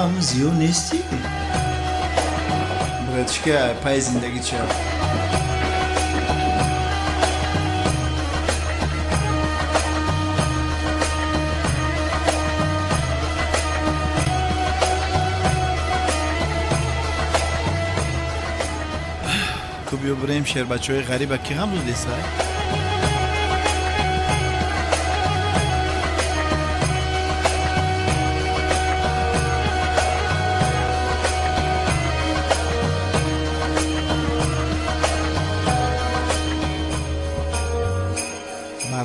Ту ҳамун Зиё нестӣ? Братишка, пай зиндагӣ ча? Ку биё бирем, шербачаҳои ғариба ки ғам додеса?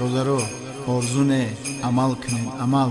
Бародаро, орзу не, амал кунед, амал.